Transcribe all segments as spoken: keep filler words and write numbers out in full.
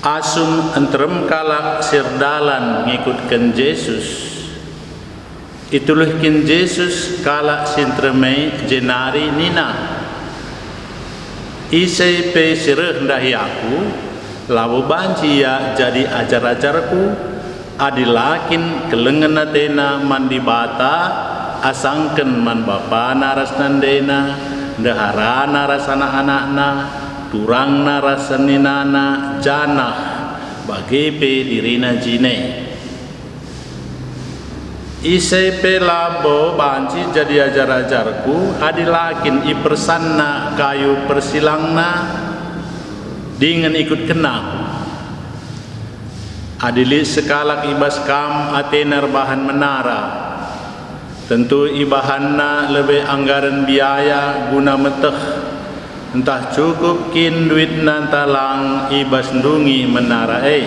Asum nterem kalak si erdalan ngikutken Jesus, itulihken Jesus kalak si nterem e jenari nina, "Ise pe si reh ndahi Aku, labo banci ia jadi ajar-ajarKu, adi la kin kelengen atena man Dibata, asangken man bapana ras nandena, ndeharana ras anak-anakna, turangna ras seninana, janah bage pe dirina jine. Ise pe labo banci jadi ajar-ajarKu adi la kin ipersanna kayu persilangna dingen ikutkenna Aku. Adi lit sekalak i bas kam atena erbahan menara, tentu ibahanna lebe anggaren biaya guna meteh ntah cukup kin duitna ntah lang i bas ndungi menara e.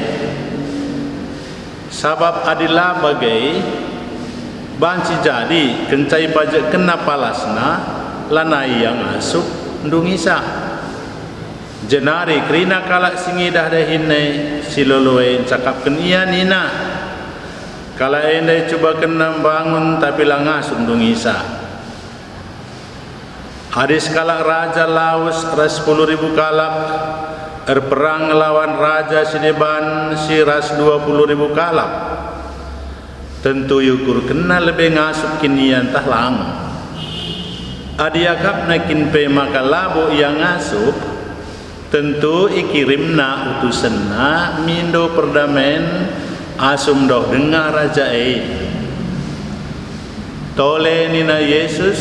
Sabap adi la bage, banci jadi kenca ipajekkenna palasna, lanai ia ngasup ndungisa." Jenari kerina kalak si ngidah dahin e si lolo e ncakapken ia nina, "Kalak enda icubakenna mbangun tapi la ngasup ndungisa." Adi sekalak raja lawes ras sepuluh ribu kalak erperang ngelawan raja si deban si ras dua puluh ribu kalak, tentu iukurkenna lebe ngasup kin ia ntah lang. Adi iakapna kin pe maka labo ia ngasup, tentu ikirimna utusenna mindo perdamen asum ndoh denga raja e. Tole nina Jesus,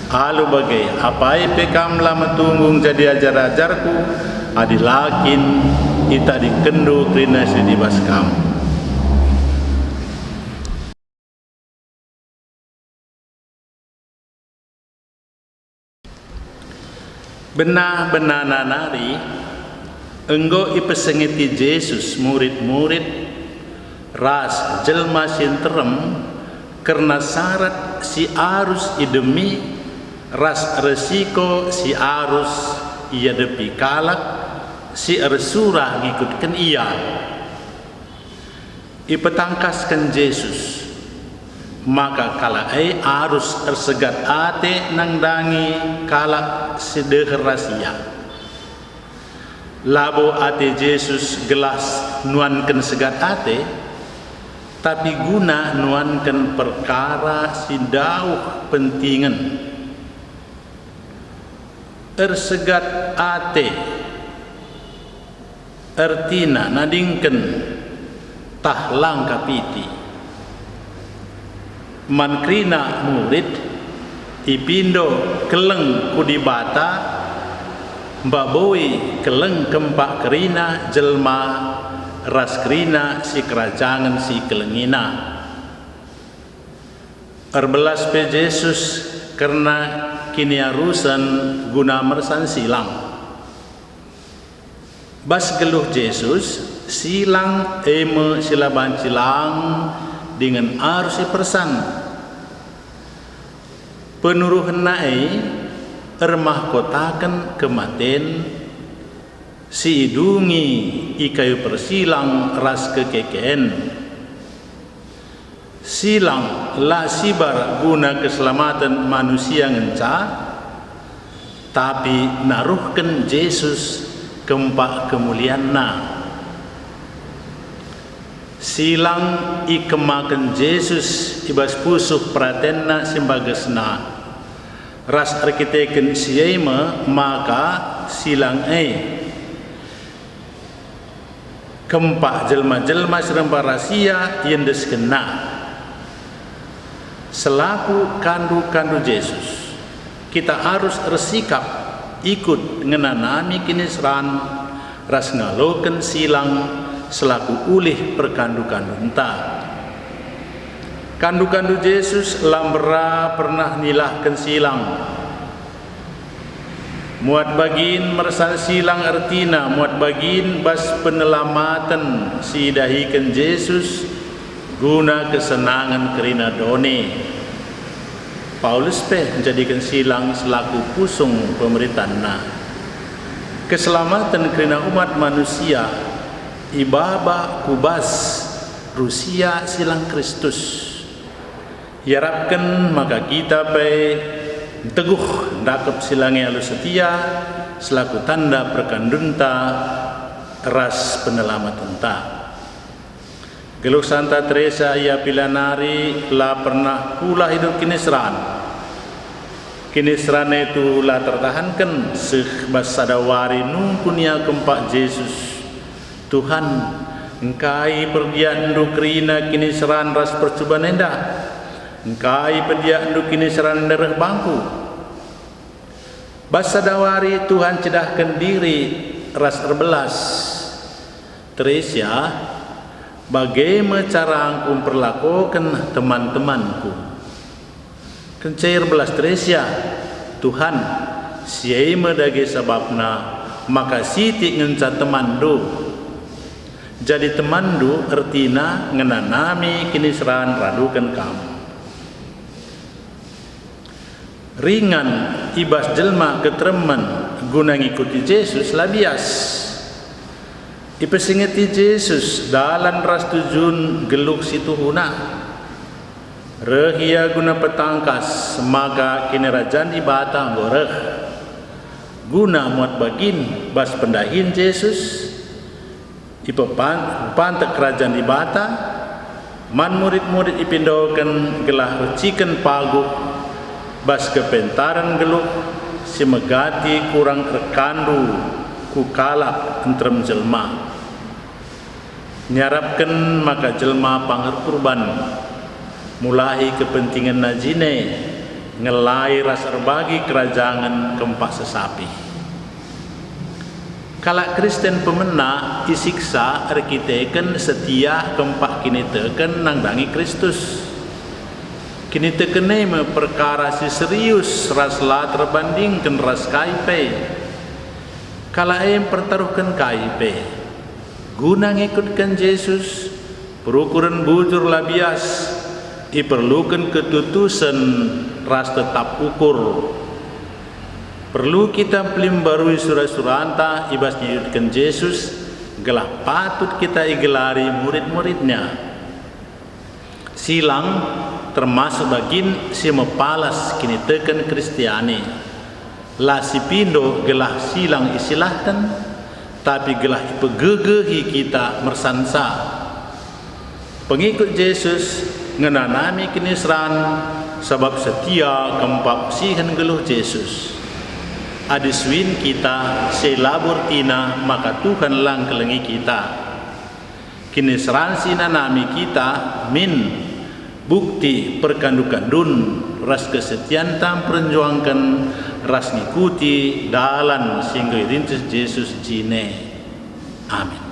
"Alu bage, apai pe kam la metunggung jadi ajar-ajarKu, adi la kin itadingkenndu kerina si lit i bas kam." Benah-benahna nari enggo ipesengeti Jesus murid-murid ras jelma si nterem kerna sarat si arus idemi ras resiko si arus iadepi kalak si ersurah ngikutken Ia. Ipetangkasken Jesus maka kalak e arus ersegat ate nandangi kalak si deher ras Ia. Labo ate Jesus gelah nuanken segat ate, tapi guna nuanken perkara si ndauh pentingen. Ersegat ate ertina nadingken tah la ngkapiti. Man kerina murid, ipindo keleng ku Dibata, mbaboi keleng kempak kerina jelma ras kerina sikerajangen si ikelengiNa. Erbelas pe Jesus kerna kiniarusen guna mersan silang. Bas geluh Jesus, silang e me si la banci lang dingen arus ipersan. Penuruhenna e ermahkotaken kematen si idungi i kayu persilang ras kekeken. Silang la sibar guna keselamaten manusia ngenca, tapi naruhken Jesus kempak kemulianNa. Silang ikemaken Jesus i bas pusuh peratenNa si mbagesna, ras erkiteken si e me maka silang e kempak jelma-jelma si rempah ras Ia iendeskenNa. Selaku kandu-kandu Jesus, kita arus ersikap ikut ngenanami kiniseran ras ngaloken silang selaku ulih perkandu-kandunta. Kandu-kandu Jesus la mbera pernah nilahken silang. Muat bagin mersan silang ertina muat bagin bas penelamaten si idahiken Jesus guna kesenangen kerina doni. Paulus pe njadiken silang selaku pusung pemerintanna. Keselamaten kerina umat manusia Ibaba ku bas rusia silang Kristus. Iarapken maka kita pe nteguh ndakep silang e alu setia selaku tanda perkandunta ras penelamatenta. Geluh Santa Teresa ia pila nari la pernah kulah idur kiniseran. Kiniseran e tuhu la tertahanken seh bas sada wari nungkun ia kempak Jesus, "Tuhan, engkai perdiatndu kerina kiniseran ras percuban enda? Engkai pediakndu kiniseran enda reh bangku?" Bas sada wari Tuhan cidahken diri ras erbelas, "Teresia, bage me carangku mperlakoken teman-temanku." Kenca erbelas Teresia, "Tuhan, si e me dage sabapna maka sitik ngenca temanndu. Jadi temanndu ertina ngenanami kiniseran raduken kam." Ringan i bas jelma keteremen guna ngikuti Jesus la bias. Ipesingeti Jesus dalan ras tujun geluh si tuhuna. Reh ia guna petangkas maka Kinirajan Dibata enggo reh. Guna muat bagin bas pendahin Jesus, ipepan-, ipantek Kerajan Dibata, man murid-murid ipindoken gelah erciken paguh bas kepentaren geluh si megati kurang erkandu ku kalak nterem jelma. Niarapken maka jelma pang erkurban, mulahi kepentingenna jine, ngelai ras erbagi kerajangen kempak sesapi. Kalak Kristen pemena isiksa erkiteken setia kempak kiniteken nandangi Kristus. Kiniteken e me perkara si serius ras la terbandingken ras kai pe. Kalak e mpertaruhken kai pe. Guna ngikutken Jesus, perukuren bujur la bias, iperluken ketutusen ras tetap ukur. Perlu kita mpelimbarui sura-suranta i bas ngikutken Jesus, gelah patut kita igelari murid-muridNya. Silang termasuk bagin si mepalas kiniteken Kristiani. La sipindo gelah silang isilahken, tapi gelah ipegegehi kita mersansa. Pengikut Jesus ngenanami kiniseran sabap setia kempak sihen geluh Jesus. Adi suin kita si labo ertina, maka Tuhan la ngkelengi kita. Kiniseran si inanami kita min bukti perkandu-kandun ras kesetianta mperjuangken ras ngikuti dalan si enggo irintis Jesus jine. Amin.